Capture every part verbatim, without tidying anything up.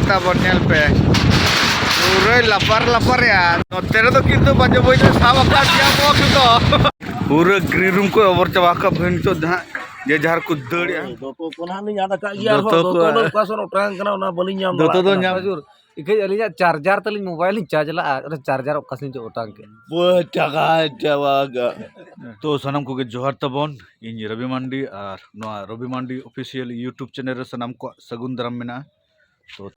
ᱛᱟᱵᱚᱱ ᱧᱮᱞ ᱯᱮ, ᱯᱩᱨᱟᱹᱭ ᱞᱟᱯᱟᱨ ᱞᱟᱯᱟᱨᱮᱜᱼᱟ᱾ ᱱᱚᱛᱮ ᱨᱮᱫᱚ ᱠᱤᱱᱛᱩ ᱵᱟᱡᱮ ᱵᱟᱹᱭ ᱫᱚ ᱥᱟᱵ ᱟᱠᱟᱫ ᱜᱮᱭᱟ ᱠᱚ ᱠᱤᱱᱛᱩ᱾ ᱯᱩᱨᱟᱹ ᱜᱨᱤᱱ ᱨᱩᱢ ᱠᱚ ᱚᱵᱚᱨ ᱪᱟᱵᱟ ᱟᱠᱟᱫ ᱵᱷᱟᱹᱭ ᱱᱤᱛᱚᱜ ᱫᱚ ᱦᱟᱸᱜ᱾ ᱡᱮ ᱡᱟᱦᱟᱸ ᱠᱚ ᱫᱟᱹᱲᱮᱜᱼᱟ᱾ ᱦᱳᱭ, ᱫᱚᱛᱚ ᱠᱚ ᱱᱟᱦᱟᱜ ᱞᱤᱧ ᱟᱫ ᱟᱠᱟᱫ ᱜᱮᱭᱟ ᱫᱚᱛᱚ ᱟᱨᱦᱚᱸ᱾ ᱫᱚᱛᱚ ᱠᱚ ᱫᱚ ᱚᱠᱟ ᱥᱮᱫ ᱚᱴᱟᱝ ᱠᱟᱱᱟ ᱚᱱᱟ ᱵᱟᱹᱞᱤᱧ ᱧᱟᱢ ᱫᱚᱛᱚ ᱫᱟᱲᱮᱭᱟᱜ ᱫᱚ ᱠᱟᱱᱟ᱾ ᱧᱟᱢ ᱦᱩᱡᱩᱨ, ᱤᱠᱷᱟᱹᱡ ᱟᱹᱞᱤᱧᱟᱜ ᱪᱟᱨᱡᱟᱨ ᱛᱟᱹᱞᱤᱧ ᱢᱳᱵᱟᱭᱤᱞ ᱞᱤᱧ ᱪᱟᱨᱡᱽ ᱞᱟᱜᱼᱟ, ᱚᱱᱟ ᱪᱟᱨᱡᱟᱨ ᱚᱠᱟ ᱥᱮᱫ ᱪᱚ ᱚᱴᱟᱝ ᱠᱮᱫ᱾ ᱵᱟᱹ ᱪᱟᱜᱟ ᱪᱟᱵᱟ ᱠᱟᱜ᱾ ᱛᱚ ᱥᱟᱱᱟᱢ ᱠᱚᱜᱮ ᱡᱚᱦᱟᱨ ᱛᱟᱵᱚᱱ, ᱤᱧ ᱨᱚᱵᱤ ᱢᱟᱱᱰᱤ ᱟᱨ ᱱᱚᱣᱟ ᱨᱚᱵᱤ ᱢᱟᱱᱰᱤ ᱚᱯᱷᱤᱥᱤᱭᱟᱞ YouTube ᱪᱮᱱᱮᱞ ᱨᱮ ᱥᱟᱱᱟᱢ ᱠᱚᱣᱟᱜ ᱥᱟᱹᱜᱩᱱ ᱫᱟᱨᱟᱢ ᱢᱮᱱᱟᱜᱼᱟ᱾ ᱛᱚ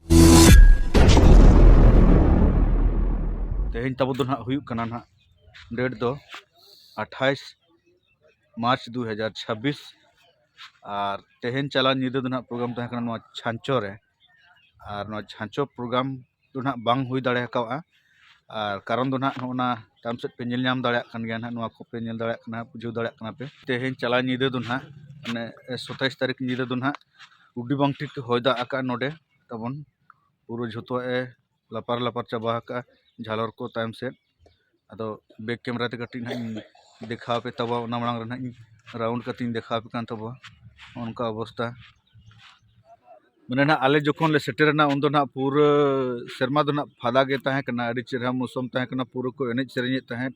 ᱛᱮᱦᱮᱧ ᱛᱟᱵᱚ ᱫᱚ ᱱᱟᱦᱟᱜ ᱦᱩᱭᱩᱜ ᱠᱟᱱᱟ ᱱᱟᱦᱟᱜ ᱰᱮᱴ ᱫᱚ ᱟᱴᱷᱟᱥ ᱢᱟᱨᱪ ᱫᱩ ᱦᱟᱡᱟᱨ ᱪᱷᱟᱵᱵᱤᱥ᱾ ᱟᱨ ᱛᱮᱦᱮᱧ ᱪᱟᱞᱟᱣ ᱧᱤᱫᱟᱹ ᱫᱚ ᱱᱟᱦᱟᱜ ᱯᱨᱳᱜᱨᱟᱢ ᱛᱟᱦᱮᱸ ᱠᱟᱱᱟ ᱱᱚᱣᱟ ᱪᱷᱟᱸᱪᱚ ᱨᱮ᱾ ᱟᱨ ᱱᱚᱣᱟ ᱪᱷᱟᱸᱪᱚ ᱯᱨᱳᱜᱨᱟᱢ ᱫᱚ ᱱᱟᱦᱟᱜ ᱵᱟᱝ ᱦᱩᱭ ᱫᱟᱲᱮ ᱟᱠᱟᱣᱟᱜᱼᱟ᱾ ᱟᱨ ᱠᱟᱨᱚᱱ ᱫᱚ ᱱᱟᱦᱟᱜ ᱱᱚᱜᱼᱚ ᱱᱟ ᱛᱟᱭᱚᱢ ᱥᱮᱫ ᱯᱮ ᱧᱮᱞ ᱧᱟᱢ ᱫᱟᱲᱮᱭᱟᱜ ᱠᱟᱱ ᱜᱮᱭᱟ ᱱᱟᱦᱟᱜ, ᱱᱚᱣᱟ ᱠᱚᱯᱮ ᱧᱮᱞ ᱫᱟᱲᱮᱭᱟᱜ ᱠᱟᱱᱟ, ᱵᱩᱡᱷᱟᱹᱣ ᱫᱟᱲᱮᱭᱟᱜ ᱠᱟᱱᱟ ᱯᱮ᱾ ᱛᱮᱦᱮᱧ ᱪᱟᱞᱟᱣ ᱧᱤᱫᱟᱹ ᱫᱚ ᱱᱟᱦᱟᱜ, ᱢᱟᱱᱮ, ᱥᱟᱛᱟᱭᱤᱥ ᱛᱟᱹᱨᱤᱠᱷ ᱧᱤᱫᱟᱹ ᱫᱚ ᱱᱟᱦᱟᱜ ᱟᱹᱰᱤ ᱵᱟᱝ ᱴᱷᱤᱠ ᱦᱚᱭ ᱫᱟᱜ ᱟᱠᱟᱫ ᱱᱚᱰᱮ ᱛᱟᱵᱚᱱ, ᱯᱩᱨᱟᱹ ᱡᱷᱚᱛᱚᱣᱟᱜ ᱮ ᱞᱟᱯᱟᱨ ᱞᱟᱯᱟᱨ ᱪᱟᱵᱟ ᱟᱠᱟᱫᱼᱟ ᱡᱷᱟᱞᱚᱨ ᱠᱚ ᱛᱟᱭᱚᱢ ᱥᱮᱫ᱾ ᱟᱫᱚ ᱵᱮᱠ ᱠᱮᱢᱮᱨᱟ ᱛᱮ ᱠᱟᱹᱴᱤᱡ ᱱᱟᱦᱟᱜ ᱤᱧ ᱫᱮᱠᱷᱟᱣ ᱟᱯᱮ ᱛᱟᱵᱚ, ᱚᱱᱟ ᱢᱟᱲᱟᱝ ᱨᱮ ᱱᱟᱦᱟᱜ ᱤᱧ ᱨᱟᱣᱩᱱᱰ ᱠᱟᱛᱮ ᱤᱧ ᱫᱮᱠᱷᱟᱣ ᱟᱯᱮ ᱠᱟᱱ ᱛᱟᱵᱚ᱾ ᱚᱱᱠᱟ ᱚᱵᱚᱥᱛᱟ, ᱢᱟᱱᱮ ᱱᱟᱦᱟᱜ ᱟᱞᱮ ᱡᱚᱠᱷᱚᱱ ᱞᱮ ᱥᱮᱴᱮᱨᱮᱱᱟ ᱩᱱ ᱫᱚ ᱱᱟᱦᱟᱜ ᱯᱩᱨᱟᱹ ᱥᱮᱨᱢᱟ ᱫᱚ ᱱᱟᱦᱟᱜ ᱯᱷᱟᱫᱟ ᱜᱮ ᱛᱟᱦᱮᱸ ᱠᱟᱱᱟ, ᱟᱹᱰᱤ ᱪᱮᱦᱨᱟ ᱢᱳᱥᱚᱢ ᱛᱟᱦᱮᱸ ᱠᱟᱱᱟ, ᱯᱩᱨᱟᱹ ᱠᱚ ᱮᱱᱮᱡ ᱥᱮᱨᱮᱧᱮᱫ ᱛᱟᱦᱮᱸᱫ᱾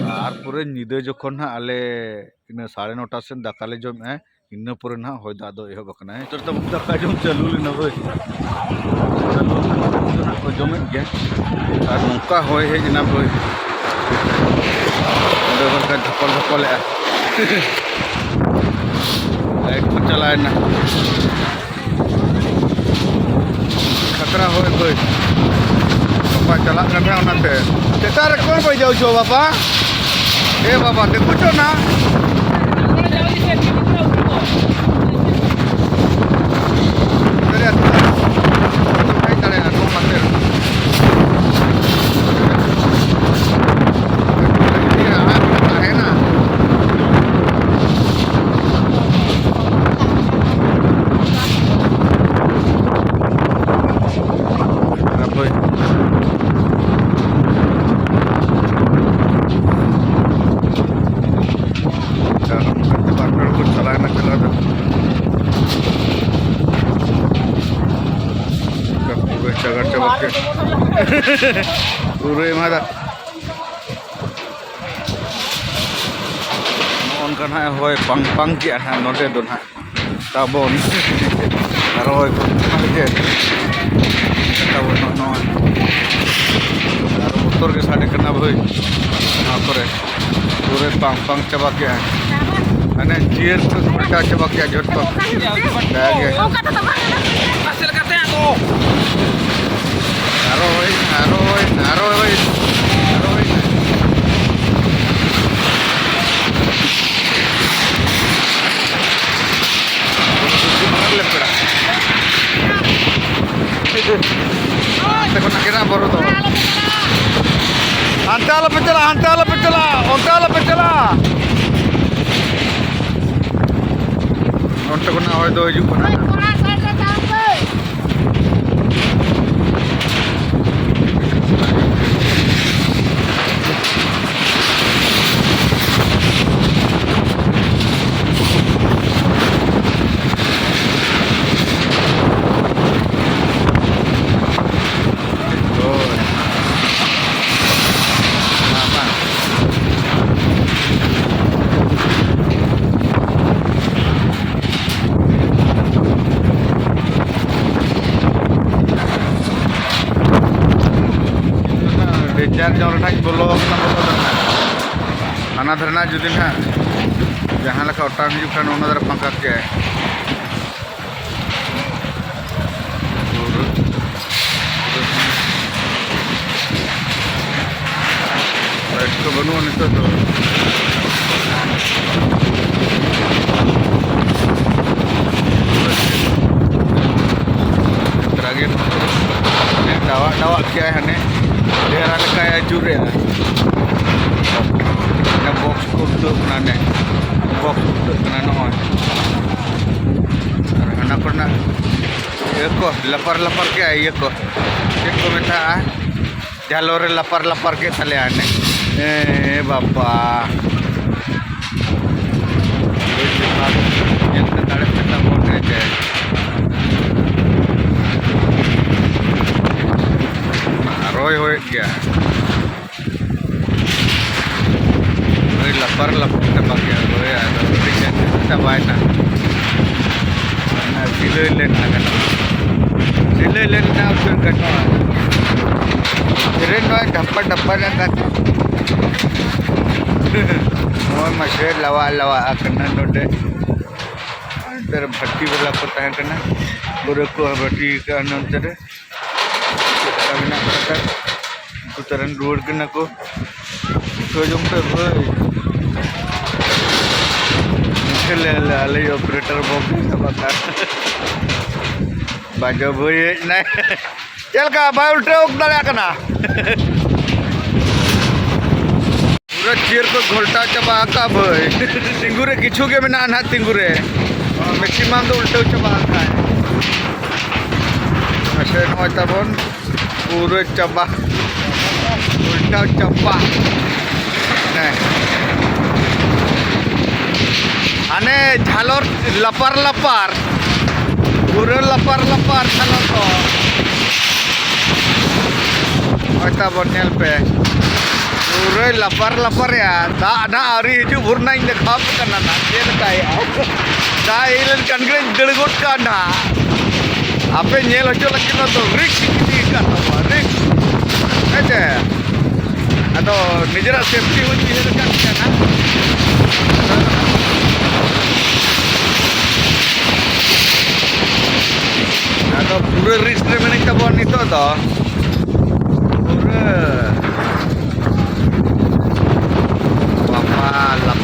ᱟᱨ ᱯᱩᱨᱟᱹ ᱧᱤᱫᱟᱹ ᱡᱚᱠᱷᱚᱱ ᱦᱟᱸᱜ ᱟᱞᱮ ᱤᱱᱟᱹ ᱥᱟᱲᱮ ᱱᱚᱴᱟ ᱥᱮᱫ ᱫᱟᱠᱟ ᱞᱮ ᱡᱚᱢᱮᱜᱼᱟ, ᱤᱱᱟᱹ ᱯᱚᱨᱮ ᱱᱟᱦᱟᱜ ᱦᱚᱭ ᱫᱟᱜ ᱫᱚ ᱮᱦᱚᱵ ᱟᱠᱟᱱᱟ᱾ ᱱᱤᱛᱚᱜ ᱫᱚ ᱫᱟᱠᱟ ᱡᱚᱢ ᱪᱟᱹᱞᱩ ᱞᱮᱱᱟ ᱵᱷᱟᱹᱭ, ᱪᱟᱹᱞᱩ ᱞᱮᱱᱟ, ᱫᱟᱠᱟ ᱠᱚ ᱱᱟᱦᱟᱜ ᱠᱚ ᱡᱚᱢᱮᱫ ᱜᱮᱭᱟ᱾ ᱟᱨ ᱱᱚᱝᱠᱟ ᱦᱚᱭ ᱦᱮᱡ ᱮᱱᱟ ᱵᱷᱟᱹᱭ, ᱚᱸᱰᱮ ᱠᱷᱚᱱ ᱠᱷᱟᱡ ᱫᱷᱟᱯᱚᱞ ᱫᱷᱟᱯᱚᱞᱮᱜᱼᱟ᱾ ᱞᱟᱭᱤᱴ ᱠᱚ ᱪᱟᱞᱟᱣᱮᱱᱟ᱾ ᱠᱷᱟᱛᱨᱟ ᱦᱳᱭ, ᱦᱳᱭ᱾ ᱵᱟᱯᱟ ᱪᱟᱞᱟᱜ ᱠᱟᱱ ᱛᱟᱦᱮᱸ, ᱚᱱᱟᱛᱮ᱾ ᱪᱮᱛᱟᱱ ᱨᱮ ᱠᱚᱱ ᱠᱚ ᱦᱤᱡᱩᱜ ᱦᱚᱪᱚ ᱵᱟᱯᱟ? ᱮ ᱵᱟᱵᱟ, ᱫᱤᱠᱩ ᱪᱚ ᱱᱟ᱾ ᱦᱮᱡ ᱫᱟᱲᱮᱭᱟᱜᱼᱟ, ᱱᱚᱣᱟ ᱯᱟᱥᱮ ᱨᱮ᱾ ᱛᱟᱦᱮᱱᱟ᱾ ᱦᱟᱯᱳᱭ᱾ ᱟᱨ ᱚᱱᱠᱟ ᱛᱮ ᱵᱟᱨ ᱯᱮ ᱦᱚᱲ ᱠᱚ ᱪᱟᱞᱟᱣᱮᱱᱟ, ᱪᱟᱞᱟᱣ ᱫᱚ᱾ ᱯᱩᱨᱟᱹ ᱪᱟᱜᱟᱲ ᱪᱟᱵᱟ ᱠᱮᱫ᱾ ᱯᱩᱨᱟᱹ ᱮᱢᱟᱫᱟ᱾ ᱱᱚᱜᱼᱚ ᱱᱚᱝᱠᱟ ᱱᱟᱦᱟᱜ ᱦᱚᱭ ᱯᱟᱝ ᱯᱟᱝ ᱠᱮᱜᱼᱟ ᱱᱟᱦᱟᱜ ᱱᱚᱰᱮ ᱫᱚ ᱱᱟᱦᱟᱜ᱾ ᱛᱟᱵᱚᱱ ᱨᱚᱦᱚᱭ ᱠᱚ ᱡᱮ ᱛᱟᱵᱚᱱ ᱱᱚᱜᱼᱚ ᱱᱚᱣᱟ᱾ ᱟᱨ ᱵᱚᱛᱚᱨ ᱜᱮ ᱥᱟᱰᱮ ᱠᱟᱱᱟ ᱵᱷᱟᱹᱭ, ᱱᱚᱣᱟ ᱠᱚᱨᱮ ᱯᱩᱨᱟᱹ ᱯᱟᱝ ᱯᱟᱝ ᱪᱟᱵᱟ ᱠᱮᱜᱼᱟ᱾ ᱦᱟᱱᱮ ᱪᱤᱭᱟᱹᱨ ᱠᱚ ᱠᱷᱚᱨᱪᱟ ᱪᱟᱵᱟ ᱠᱮᱜᱼᱟ ᱡᱷᱚᱛᱚ᱾ ᱡᱟᱜᱮ᱾ ᱟᱨᱚ ᱦᱩᱭ, ᱟᱨᱚ ᱦᱩᱭ, ᱟᱨᱚ ᱦᱩᱭ, ᱟᱨᱚ ᱦᱩᱭ᱾ ᱦᱟᱱᱛᱮ ᱠᱷᱚᱱᱟᱜ ᱜᱮ ᱱᱟᱜ ᱵᱚᱨᱚ ᱫᱚ᱾ ᱦᱟᱱᱛᱮ ᱟᱞᱚᱯᱮ ᱪᱟᱞᱟᱜᱼᱟ, ᱦᱟᱱᱛᱮ ᱟᱞᱚᱯᱮ ᱪᱟᱞᱟᱜᱼᱟ, ᱚᱱᱛᱮ ᱟᱞᱚᱯᱮ ᱪᱟᱞᱟᱜᱼᱟ᱾ ᱚᱱᱛᱮ ᱠᱷᱚᱱᱟᱜ ᱦᱚᱭ ᱫᱚ ᱦᱤᱡᱩᱜ ᱠᱟᱱᱟ᱾ ᱰᱤᱥᱪᱟᱨᱡᱽ ᱡᱚᱝ ᱨᱮᱱᱟᱜ ᱤᱧ ᱵᱚᱞᱚ ᱟᱠᱟᱱᱟ, ᱵᱚᱞᱚ ᱫᱚ ᱱᱟᱦᱟᱜ᱾ ᱦᱟᱱᱟ ᱫᱷᱟᱨᱮ ᱱᱟᱜ ᱡᱩᱫᱤ ᱱᱟᱦᱟᱜ ᱡᱟᱦᱟᱸ ᱞᱮᱠᱟ ᱚᱴᱟᱝ ᱦᱤᱡᱩᱜ ᱠᱷᱟᱱ, ᱚᱱᱟ ᱫᱷᱟᱨᱮ ᱯᱷᱟᱸᱠᱟ ᱠᱮᱜᱼᱟᱭ᱾ ᱵᱟᱹᱱᱩᱜᱼᱟ ᱱᱤᱛᱚᱜ ᱫᱚ᱾ ᱡᱟᱛᱨᱟ ᱜᱮ ᱰᱟᱣᱟᱜ ᱰᱟᱣᱟᱜ ᱠᱮᱜᱼᱟᱭ, ᱦᱟᱱᱮ ᱰᱮᱨᱟ ᱞᱮᱠᱟᱭ ᱟᱹᱪᱩᱨᱮᱜᱼᱟ᱾ ᱚᱱᱟ ᱵᱚᱠᱥ ᱠᱚ ᱩᱞᱴᱟᱹᱜ ᱠᱟᱱᱟ, ᱱᱮ ᱵᱚᱠᱥ ᱩᱞᱴᱟᱹᱜ ᱠᱟᱱᱟ ᱱᱚᱜᱼᱚᱭ᱾ ᱟᱨ ᱦᱟᱱᱟ ᱠᱚᱨᱮᱱᱟᱜ ᱤᱭᱟᱹ ᱠᱚ ᱞᱟᱯᱟᱨ ᱞᱟᱯᱟᱨ ᱠᱮᱜᱼᱟᱭ, ᱤᱭᱟᱹ ᱠᱚ ᱪᱮᱫ ᱠᱚ ᱢᱮᱛᱟᱜᱼᱟ, ᱡᱷᱟᱞᱚᱨ ᱨᱮ ᱞᱟᱯᱟᱨ ᱞᱟᱯᱟᱨ ᱠᱮᱫ ᱛᱟᱞᱮᱭᱟ ᱦᱟᱱᱮ᱾ ᱮ ᱵᱟᱵᱟ, ᱧᱮᱞ ᱛᱮ ᱫᱟᱲᱮ ᱯᱮ ᱛᱟᱵᱚᱱ ᱦᱮᱸ ᱪᱮ᱾ ᱟᱨᱚᱭ ᱦᱚᱭᱮᱫ ᱜᱮᱭᱟ᱾ ᱳᱭ ᱞᱟᱯᱟᱨ ᱞᱟᱯᱟᱨ ᱪᱟᱵᱟ ᱠᱮᱜᱼᱟ ᱳᱭ, ᱟᱫᱚ ᱟᱹᱰᱤ ᱡᱟᱹᱥᱛᱤ ᱪᱟᱵᱟᱭᱮᱱᱟ᱾ ᱚᱱᱟ ᱥᱤᱞᱟᱹᱭ ᱞᱮᱱ ᱜᱟᱱᱚᱜᱼᱟ᱾ ᱥᱤᱞᱟᱹᱭ ᱞᱮᱱ ᱨᱮᱱᱟᱜ ᱩᱪᱟᱹᱲ ᱜᱟᱱᱚᱜᱼᱟ᱾ ᱨᱮᱱ ᱱᱚᱣᱟ ᱰᱷᱟᱯᱟ ᱰᱷᱟᱯᱟ ᱨᱮᱱᱟᱜ ᱠᱟᱛᱷᱟ᱾ ᱱᱚᱜᱼᱚᱭ ᱢᱟᱥᱮ ᱞᱟᱣᱟ ᱞᱟᱣᱟ ᱟᱠᱟᱱᱟ ᱱᱚᱰᱮ᱾ ᱚᱱᱛᱮ ᱨᱮ ᱵᱷᱟᱹᱴᱤ ᱵᱟᱞᱟ ᱠᱚ ᱛᱟᱦᱮᱸ ᱠᱟᱱᱟ, ᱯᱩᱨᱟᱹ ᱠᱚ ᱵᱷᱟᱹᱴᱤ ᱠᱟᱜᱼᱟ ᱱᱚᱱᱛᱮ ᱨᱮ᱾ ᱪᱮᱫ ᱞᱮᱠᱟ ᱢᱮᱱᱟᱜ ᱠᱟᱫᱟ? ᱩᱱᱠᱩ ᱛᱟᱨᱮᱱ ᱨᱩᱣᱟᱹᱲ ᱠᱟᱱᱟ ᱠᱚ᱾ ᱵᱩᱡᱷᱟᱹᱣ ᱡᱚᱝ ᱯᱮ ᱵᱷᱟᱹᱭ᱾ ᱤᱱᱠᱟᱹ ᱞᱮ ᱟᱞᱮ, ᱟᱞᱮ operator ᱵᱟᱹᱵᱩ ᱪᱟᱵᱟ ᱠᱟᱱ᱾ ᱵᱟᱡᱚ ᱵᱷᱟᱹᱭ ᱦᱮᱡ ᱮᱱᱟᱭ᱾ ᱪᱮᱫ ᱞᱮᱠᱟ ᱵᱟᱭ ᱩᱞᱴᱟᱹᱣ ᱫᱟᱲᱮᱭᱟᱜ ᱠᱟᱱᱟ? ᱯᱩᱨᱟᱹ chair ᱠᱚ ᱜᱷᱚᱞᱴᱟᱣ ᱪᱟᱵᱟ ᱟᱠᱟᱫ ᱵᱷᱟᱹᱭ᱾ ᱛᱤᱸᱜᱩ ᱨᱮ ᱠᱤᱪᱷᱩ ᱜᱮ ᱢᱮᱱᱟᱜᱼᱟ ᱱᱟᱦᱟᱜ, ᱛᱤᱸᱜᱩ ᱨᱮ maximum ᱫᱚ ᱩᱞᱴᱟᱹᱣ ᱪᱟᱵᱟ ᱟᱠᱟᱫ᱾ ᱢᱟᱥᱮ ᱱᱚᱜᱼᱚᱭ ᱛᱟᱵᱚᱱ ᱯᱩᱨᱟᱹ ᱪᱟᱵᱟ, ᱩᱞᱴᱟᱹᱣ ᱪᱟᱵᱟ᱾ ᱦᱮᱸ᱾ ᱦᱟᱱᱮ ᱡᱷᱟᱞᱚᱨ ᱞᱟᱯᱟᱨ ᱞᱟᱯᱟᱨ, ᱯᱩᱨᱟᱹ ᱞᱟᱯᱟᱨ ᱞᱟᱯᱟᱨ ᱡᱷᱟᱞᱚᱨ ᱫᱚ᱾ ᱦᱚᱭ ᱛᱟᱵᱚᱱ ᱧᱮᱞ ᱯᱮ, ᱯᱩᱨᱟᱹᱭ ᱞᱟᱯᱟᱨ ᱞᱟᱯᱟᱨᱮᱜᱼᱟ᱾ ᱫᱟᱜ ᱱᱟᱜ ᱟᱹᱣᱨᱤ ᱦᱤᱡᱩᱜ ᱵᱷᱳᱨ ᱱᱟᱜ ᱤᱧ ᱫᱮᱠᱷᱟᱣ ᱟᱯᱮ ᱠᱟᱱᱟ ᱱᱟᱜ ᱪᱮᱫ ᱞᱮᱠᱟᱭᱮᱜᱼᱟ᱾ ᱫᱟᱜ ᱦᱮᱡ ᱞᱮᱱᱠᱷᱟᱱ ᱜᱮᱧ ᱫᱟᱹᱲ ᱜᱚᱫ ᱠᱟᱜᱼᱟ ᱱᱟᱜ᱾ ᱟᱯᱮ ᱧᱮᱞ ᱦᱚᱪᱚ ᱞᱟᱹᱜᱤᱫ ᱱᱚᱣᱟ ᱫᱚ risk ᱤᱧ ᱤᱫᱤ ᱟᱠᱟᱫ ᱛᱟᱵᱚᱱᱟ, risk᱾ ᱦᱮᱸ ᱪᱮ? ᱟᱫᱚ ᱱᱤᱡᱮᱨᱟᱜ safety ᱦᱚᱸᱧ ᱩᱭᱦᱟᱹᱨ ᱟᱠᱟᱫ ᱜᱮᱭᱟ ᱱᱟᱜ᱾ ᱟᱫᱚ ᱯᱩᱨᱟᱹ risk ᱨᱮ ᱢᱮᱱᱟᱹᱧ ᱛᱟᱵᱚᱱ ᱱᱤᱛᱚᱜ ᱫᱚ᱾ ᱯᱩᱨᱟᱹ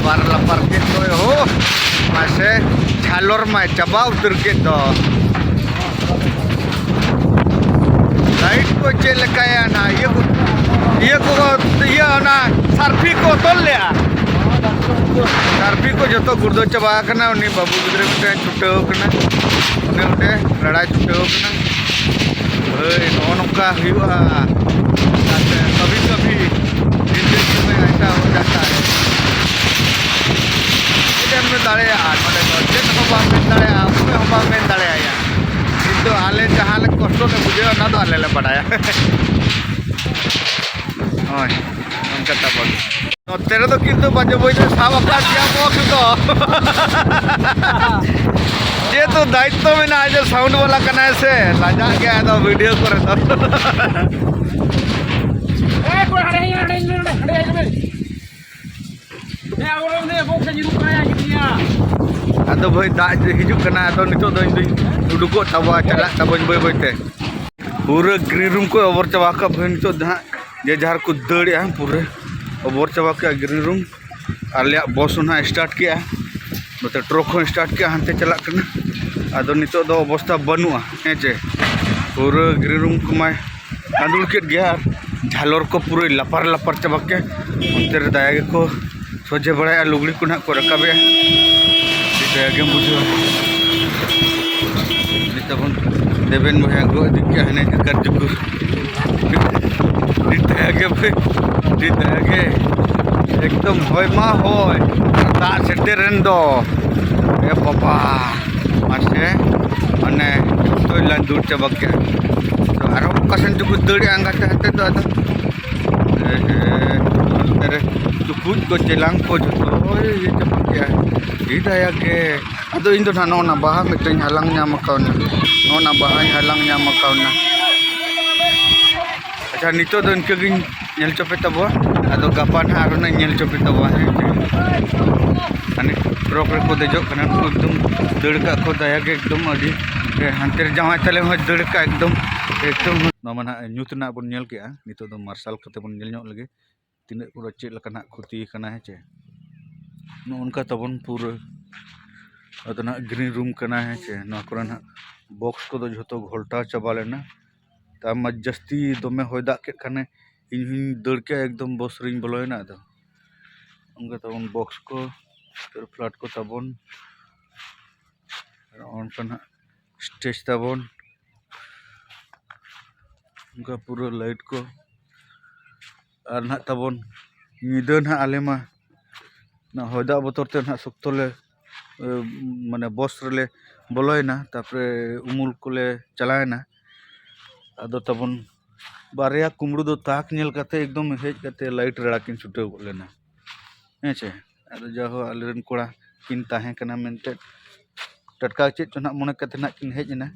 ᱞᱟᱯᱟᱨ ᱞᱟᱯᱟᱨ ᱠᱮᱫ ᱫᱚᱭ ᱦᱳ, ᱢᱟᱥᱮ ᱡᱷᱟᱞᱚᱨ ᱢᱟᱭ ᱪᱟᱵᱟ ᱩᱛᱟᱹᱨ ᱠᱮᱫ ᱫᱚ᱾ ᱞᱟᱭᱤᱴ ᱠᱚ ᱪᱮᱫ ᱞᱮᱠᱟᱭᱟ ᱱᱟ? ᱤᱭᱟᱹ ᱠᱚ, ᱤᱭᱟᱹ ᱠᱚ, ᱤᱭᱟᱹ ᱚᱱᱟ ᱥᱟᱨᱯᱷᱤ ᱠᱚ ᱛᱚᱞ ᱞᱮᱜᱼᱟ᱾ ᱥᱟᱨᱯᱷᱤ ᱠᱚ ᱡᱚᱛᱚ ᱜᱩᱲᱫᱟᱹ ᱪᱟᱵᱟ ᱟᱠᱟᱱᱟ᱾ ᱩᱱᱤ ᱵᱟᱹᱵᱩ ᱜᱤᱫᱽᱨᱟᱹ ᱢᱤᱫᱴᱮᱱ ᱪᱷᱩᱴᱟᱹᱣ ᱠᱟᱱᱟ᱾ ᱚᱸᱰᱮ ᱚᱸᱰᱮ ᱨᱟᱲᱟᱭ ᱪᱷᱩᱴᱟᱹᱣ ᱠᱟᱱᱟ᱾ ᱦᱳᱭ, ᱱᱚᱜᱼᱚ ᱱᱚᱝᱠᱟ ᱦᱩᱭᱩᱜᱼᱟ᱾ ᱠᱟᱵᱷᱤ ᱠᱟᱵᱷᱤ ᱡᱤᱱᱫᱮᱜᱤ ᱢᱮ ᱟᱭᱥᱟ ᱦᱳ ᱡᱟᱛᱟ ᱦᱟᱭ᱾ ᱪᱮᱫ ᱮᱢ ᱫᱟᱲᱮᱭᱟᱜᱼᱟ ᱱᱚᱰᱮ ᱫᱚ? ᱪᱮᱫ ᱦᱚᱸ ᱵᱟᱢ ᱢᱮᱱ ᱫᱟᱲᱮᱭᱟᱜᱼᱟ, ᱚᱠᱚᱭ ᱦᱚᱸ ᱵᱟᱢ ᱢᱮᱱ ᱫᱟᱲᱮᱭᱟᱭᱟ᱾ ᱠᱤᱱᱛᱩ ᱟᱞᱮ ᱡᱟᱦᱟᱸ ᱞᱮ ᱠᱚᱥᱴᱚ ᱞᱮ ᱵᱩᱡᱷᱟᱹᱣᱟ, ᱚᱱᱟ ᱫᱚ ᱟᱞᱮ ᱞᱮ ᱵᱟᱰᱟᱭᱟ᱾ ᱦᱳᱭ, ᱚᱱᱠᱟ ᱛᱟᱵᱚᱱ᱾ ᱱᱚᱛᱮ ᱨᱮᱫᱚ ᱠᱤᱱᱛᱩ ᱵᱟᱡᱮ ᱵᱟᱹᱭ ᱫᱚ ᱥᱟᱵ ᱟᱠᱟᱫ ᱜᱮᱭᱟ ᱵᱚᱠᱥ ᱫᱚ᱾ ᱡᱮᱦᱮᱛᱩ ᱫᱟᱭᱤᱛᱛᱚ ᱢᱮᱱᱟᱜᱼᱟ, ᱡᱮ ᱥᱟᱣᱩᱱᱰ ᱵᱟᱞᱟ ᱠᱟᱱᱟᱭ ᱥᱮ, ᱞᱟᱡᱟᱜ ᱜᱮᱭᱟᱭ ᱟᱫᱚ ᱵᱷᱤᱰᱤᱭᱳ ᱠᱚᱨᱮ ᱫᱚ᱾ ᱮ, ᱠᱚᱲᱟ, ᱦᱟᱸᱰᱮ ᱦᱤᱡᱩᱜ ᱢᱮ, ᱦᱟᱸᱰᱮ ᱦᱤᱡᱩᱜ ᱢᱮ, ᱦᱟᱸᱰᱮ ᱦᱤᱡᱩᱜ ᱢᱮ᱾ ᱦᱮᱸ, ᱟᱵᱚ ᱨᱮᱱ ᱩᱱᱤ ᱵᱚᱠᱥ ᱮ ᱧᱩᱨᱩᱜ ᱠᱟᱱᱟ, ᱭᱟ, ᱜᱤᱫᱤᱭᱟ᱾ ᱟᱫᱚ ᱵᱷᱟᱹᱭ, ᱫᱟᱜ ᱡᱮ ᱦᱤᱡᱩᱜ ᱠᱟᱱᱟ, ᱟᱫᱚ ᱱᱤᱛᱚᱜ ᱫᱚ ᱤᱧ ᱫᱚᱧ ᱩᱰᱩᱠᱚᱜ ᱛᱟᱵᱚᱣᱟ, ᱪᱟᱞᱟᱜ ᱛᱟᱵᱚᱧ ᱵᱟᱹᱭ ᱵᱟᱹᱭ ᱛᱮ᱾ ᱯᱩᱨᱟᱹ ᱜᱨᱤᱱ ᱨᱩᱢ ᱠᱚ ᱚᱵᱚᱨ ᱪᱟᱵᱟ ᱟᱠᱟᱫ ᱵᱷᱟᱹᱭ, ᱱᱤᱛᱚᱜ ᱫᱚ ᱦᱟᱸᱜ ᱡᱮ ᱡᱟᱦᱟᱸ ᱨᱮᱠᱚ ᱫᱟᱹᱲᱮᱜᱼᱟ, ᱯᱩᱨᱟᱹ ᱚᱵᱚᱨ ᱪᱟᱵᱟ ᱠᱮᱜᱼᱟ ᱜᱨᱤᱱ ᱨᱩᱢ᱾ ᱟᱞᱮᱭᱟᱜ ᱵᱚᱥ ᱦᱚᱸ ᱱᱟᱦᱟᱜ ᱥᱴᱟᱨᱴ ᱠᱮᱜᱼᱟ, ᱱᱚᱛᱮ ᱴᱨᱚᱠ ᱦᱚᱸ ᱥᱴᱟᱨᱴ ᱠᱮᱜᱼᱟ, ᱦᱟᱱᱛᱮ ᱪᱟᱞᱟᱜ ᱠᱟᱱᱟ᱾ ᱟᱫᱚ ᱱᱤᱛᱚᱜ ᱫᱚ ᱚᱵᱚᱥᱛᱷᱟ ᱵᱟᱹᱱᱩᱜᱼᱟ, ᱦᱮᱸ ᱪᱮ, ᱯᱩᱨᱟᱹ ᱜᱨᱤᱱ ᱨᱩᱢ ᱠᱚᱢᱟᱭ ᱟᱸᱫᱩᱲ ᱠᱮᱫ ᱜᱮᱭᱟ ᱟᱨ ᱡᱷᱟᱞᱚᱨ ᱠᱚ ᱯᱩᱨᱟᱹᱭ ᱞᱟᱯᱟᱨ ᱞᱟᱯᱟᱨ ᱪᱟᱵᱟ ᱠᱮᱜᱼᱟ᱾ ᱚᱱᱛᱮ ᱨᱮ ᱫᱟᱭᱟ ᱜᱮᱠᱚ ᱥᱚᱡᱷᱮ ᱵᱟᱲᱟᱭᱟ, ᱞᱩᱜᱽᱲᱤ ᱠᱚ ᱱᱟᱦᱟᱜ ᱠᱚ ᱨᱟᱠᱟᱵᱮᱜᱼᱟ᱾ ᱟᱹᱰᱤ ᱫᱟᱭᱟ ᱜᱮᱢ ᱵᱩᱡᱷᱟᱹᱣᱟ᱾ ᱱᱤᱛᱚᱜ ᱵᱚᱱ ᱫᱮᱵᱮᱱ ᱵᱚᱭᱦᱟ ᱜᱚᱡ ᱤᱫᱤ ᱠᱮᱜᱼᱟ ᱦᱟᱱᱮ ᱡᱟᱠᱟᱨ ᱡᱩᱠᱩᱨ᱾ ᱟᱹᱰᱤ ᱫᱟᱭᱟ ᱜᱮ ᱵᱷᱟᱹᱭ, ᱟᱹᱰᱤ ᱫᱟᱭᱟ ᱜᱮ᱾ ᱮᱠᱫᱚᱢ ᱦᱚᱭ ᱢᱟ ᱦᱚᱭ, ᱫᱟᱜ ᱥᱮᱴᱮᱨᱮᱱ ᱫᱚ᱾ ᱮ ᱵᱟᱵᱟ, ᱢᱟᱥᱮ, ᱢᱟᱱᱮ, ᱡᱚᱛᱚᱭ ᱞᱟᱸᱫᱩᱲ ᱪᱟᱵᱟ ᱠᱮᱜᱼᱟ᱾ ᱛᱚ, ᱟᱨᱦᱚᱸ ᱚᱠᱟ ᱥᱮᱱ ᱪᱚᱠᱚ ᱫᱟᱹᱲᱮᱜᱼᱟ ᱟᱸᱜᱟᱛᱮ ᱦᱟᱱᱛᱮ ᱫᱚ ᱟᱫᱚ᱾ ᱮ, ᱮ, ᱱᱚᱛᱮ ᱨᱮ ᱪᱩᱠᱩᱡ ᱠᱚ, ᱪᱮᱞᱟᱝ ᱠᱚ ᱡᱚᱛᱚᱭ ᱤᱭᱟᱹ ᱪᱟᱵᱟ ᱠᱮᱜᱼᱟ᱾ ᱟᱹᱰᱤ ᱫᱟᱭᱟ ᱜᱮ᱾ ᱟᱫᱚ ᱤᱧ ᱫᱚ ᱱᱟᱦᱟᱜ ᱱᱚᱜᱼᱚ ᱱᱟ ᱵᱟᱦᱟ ᱢᱤᱫᱴᱟᱝ ᱦᱟᱞᱟᱝ ᱧᱟᱢ ᱟᱠᱟᱣᱱᱟ᱾ ᱱᱚᱜᱼᱚ ᱱᱟ ᱵᱟᱦᱟᱧ ᱦᱟᱞᱟᱝ ᱧᱟᱢ ᱟᱠᱟᱣᱱᱟ᱾ ᱟᱪᱪᱷᱟ, ᱱᱤᱛᱚᱜ ᱫᱚ ᱤᱱᱠᱟᱹ ᱜᱤᱧ ᱧᱮᱞ ᱦᱚᱪᱚ ᱯᱮ ᱛᱟᱵᱚᱣᱟ᱾ ᱟᱫᱚ ᱜᱟᱯᱟ ᱱᱟᱦᱟᱜ ᱟᱨᱦᱚᱸ ᱱᱟᱜ ᱤᱧ ᱧᱮᱞ ᱦᱚᱪᱚ ᱯᱮ ᱛᱟᱵᱚᱣᱟ, ᱦᱮᱸ᱾ ᱦᱟᱱᱮ ᱴᱨᱚᱠ ᱨᱮᱠᱚ ᱫᱮᱡᱚᱜ ᱠᱟᱱᱟ ᱱᱩᱠᱩ, ᱮᱠᱫᱚᱢ ᱫᱟᱹᱲ ᱠᱟᱜ ᱠᱚ ᱫᱟᱭᱟ ᱜᱮ, ᱮᱠᱫᱚᱢ ᱟᱹᱰᱤ, ᱮ, ᱦᱟᱱᱛᱮ ᱨᱮ ᱡᱟᱶᱟᱭ ᱛᱟᱞᱮ ᱦᱚᱸᱭ ᱫᱟᱹᱲ ᱠᱟᱜ ᱮᱠᱫᱚᱢ, ᱮᱠᱫᱚᱢ᱾ ᱱᱚᱣᱟ ᱢᱟ ᱱᱟᱦᱟᱜ ᱧᱩᱛ ᱨᱮᱱᱟᱜ ᱵᱚᱱ ᱧᱮᱞ ᱠᱮᱜᱼᱟ, ᱱᱤᱛᱚᱜ ᱫᱚ ᱢᱟᱨᱥᱟᱞ ᱠᱟᱛᱮ ᱵᱚᱱ ᱧᱮᱞ ᱧᱚᱜ ᱞᱮᱜᱮ᱾ ᱛᱤᱱᱟᱹᱜ ᱠᱚᱫᱚ ᱪᱮᱫ ᱞᱮᱠᱟ ᱱᱟᱜ ᱠᱷᱚᱛᱤ ᱠᱟᱱᱟ, ᱦᱮᱸ ᱪᱮ᱾ ᱱᱚᱜᱼᱚ ᱱᱚᱝᱠᱟ ᱛᱟᱵᱚᱱ ᱯᱩᱨᱟᱹ᱾ ᱟᱫᱚ ᱱᱟᱦᱟᱜ ᱜᱨᱤᱱ ᱨᱩᱢ ᱠᱟᱱᱟ, ᱦᱮᱸ ᱪᱮ? ᱱᱚᱣᱟ ᱠᱚᱨᱮ ᱱᱟᱦᱟᱜ ᱵᱚᱠᱥ ᱠᱚᱫᱚ ᱡᱷᱚᱛᱚ ᱜᱷᱚᱞᱴᱟᱣ ᱪᱟᱵᱟ ᱞᱮᱱᱟ᱾ ᱛᱟᱨ ᱢᱟ ᱡᱟᱹᱥᱛᱤ ᱫᱚᱢᱮ ᱦᱚᱭ ᱫᱟᱜ ᱠᱮᱫ ᱠᱷᱟᱱᱮ ᱤᱧ ᱦᱚᱧ ᱫᱟᱹᱲ ᱠᱮᱜᱼᱟ, ᱮᱠᱫᱚᱢ ᱵᱚᱥ ᱨᱤᱧ ᱵᱚᱞᱚᱭᱮᱱᱟ᱾ ᱟᱫᱚ ᱚᱱᱠᱟ ᱛᱟᱵᱚᱱ ᱵᱚᱠᱥ ᱠᱚ, ᱯᱷᱞᱟᱴ ᱠᱚ ᱛᱟᱵᱚᱱ᱾ ᱟᱨ ᱚᱱᱠᱟ ᱱᱟᱦᱟᱜ ᱥᱴᱮᱡᱽ ᱛᱟᱵᱚᱱ, ᱚᱱᱠᱟ ᱯᱩᱨᱟᱹ ᱞᱟᱭᱤᱴ ᱠᱚ᱾ ᱟᱨ ᱱᱟᱦᱟᱜ ᱛᱟᱵᱚᱱ ᱧᱤᱫᱟᱹ ᱱᱟᱦᱟᱜ ᱟᱞᱮ ᱢᱟ ᱱᱚᱣᱟ ᱦᱚᱭ ᱫᱟᱜ ᱵᱚᱛᱚᱨ ᱛᱮ ᱱᱟᱦᱟᱜ ᱥᱚᱠᱛᱚ ᱞᱮ, ᱮ, ᱢᱟᱱᱮ ᱵᱚᱥ ᱨᱮᱞᱮ ᱵᱚᱞᱚᱭᱮᱱᱟ, ᱛᱟᱨᱯᱚᱨᱮ ᱩᱢᱩᱞ ᱠᱚᱞᱮ ᱪᱟᱞᱟᱣᱮᱱᱟ᱾ ᱟᱫᱚ ᱛᱟᱵᱚᱱ ᱵᱟᱨᱭᱟ ᱠᱩᱢᱵᱽᱲᱩ ᱫᱚ ᱛᱟᱠ ᱧᱮᱞ ᱠᱟᱛᱮ ᱮᱠᱫᱚᱢ ᱦᱮᱡ ᱠᱟᱛᱮ ᱞᱟᱭᱤᱴ ᱨᱟᱲᱟ ᱠᱤᱱ ᱪᱷᱩᱴᱟᱹᱣ ᱜᱚᱫ ᱞᱮᱱᱟ, ᱦᱮᱸ ᱪᱮ? ᱟᱫᱚ ᱡᱟᱭᱦᱳᱠ, ᱟᱞᱮᱨᱮᱱ ᱠᱚᱲᱟ ᱠᱤᱱ ᱛᱟᱦᱮᱸ ᱠᱟᱱᱟ ᱢᱮᱱᱛᱮ ᱴᱟᱴᱠᱟ ᱪᱮᱫ ᱪᱚ ᱱᱟᱦᱟᱜ ᱢᱚᱱᱮ ᱠᱟᱛᱮ ᱱᱟᱦᱟᱜ ᱠᱤᱱ ᱦᱮᱡ ᱮᱱᱟ᱾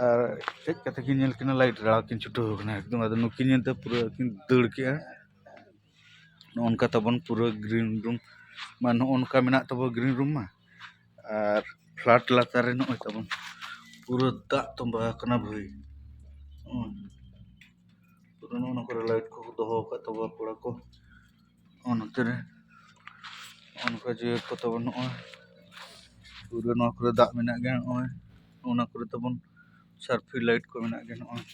ᱟᱨ ᱦᱮᱡ ᱠᱟᱛᱮ ᱠᱤᱱ ᱧᱮᱞ ᱠᱤᱱᱟ ᱞᱟᱭᱤᱴ ᱨᱟᱲᱟ ᱠᱤᱱ ᱪᱷᱩᱴᱟᱹᱣ ᱠᱟᱱᱟ ᱮᱠᱫᱚᱢ᱾ ᱟᱫᱚ ᱱᱩᱠᱤᱱ ᱧᱮᱞᱛᱮ ᱯᱩᱨᱟᱹ ᱠᱤᱱ ᱫᱟᱹᱲ ᱠᱮᱜᱼᱟ᱾ ᱱᱚᱜᱼᱚ ᱱᱚᱝᱠᱟ ᱛᱟᱵᱚᱱ ᱯᱩᱨᱟᱹ ᱜᱨᱤᱱ ᱨᱩᱢ, ᱢᱟ ᱱᱚᱜᱼᱚ ᱱᱚᱝᱠᱟ ᱢᱮᱱᱟᱜ ᱛᱟᱵᱚ ᱜᱨᱤᱱ ᱨᱩᱢ ᱢᱟ᱾ ᱟᱨ ᱯᱷᱞᱟᱴ ᱞᱟᱛᱟᱨ ᱨᱮ ᱱᱚᱜᱼᱚᱭ ᱛᱟᱵᱚᱱ ᱯᱩᱨᱟᱹ ᱫᱟᱜ ᱛᱚᱸᱵᱟ ᱟᱠᱟᱱᱟ ᱵᱷᱟᱹᱭ᱾ ᱦᱩᱸ᱾ ᱯᱩᱨᱟᱹ ᱱᱚᱜᱼᱚ ᱱᱚᱣᱟ ᱠᱚᱨᱮ ᱞᱟᱭᱤᱴ ᱠᱚ ᱫᱚᱦᱚ ᱟᱠᱟᱫ ᱛᱟᱵᱚᱣᱟ ᱠᱚᱲᱟ ᱠᱚ᱾ ᱱᱚᱜᱼᱚ ᱱᱚᱛᱮ ᱨᱮ ᱱᱚᱜᱼᱚ ᱱᱚᱝᱠᱟ ᱡᱤᱭᱟᱹᱲ ᱠᱚ ᱛᱟᱵᱚᱱ ᱱᱚᱜᱼᱚᱭ᱾ ᱯᱩᱨᱟᱹ ᱱᱚᱣᱟ ᱠᱚᱨᱮ ᱫᱟᱜ ᱢᱮᱱᱟᱜ ᱜᱮᱭᱟ ᱱᱚᱜᱼᱚᱭ᱾ ᱚᱱᱟ ᱠᱚᱨᱮ ᱛᱟᱵᱚᱱ ᱥᱟᱨᱯᱷᱤ ᱞᱟᱭᱤᱴ ᱠᱚ ᱢᱮᱱᱟᱜ ᱜᱮᱭᱟ ᱱᱚᱜᱼᱚᱭ᱾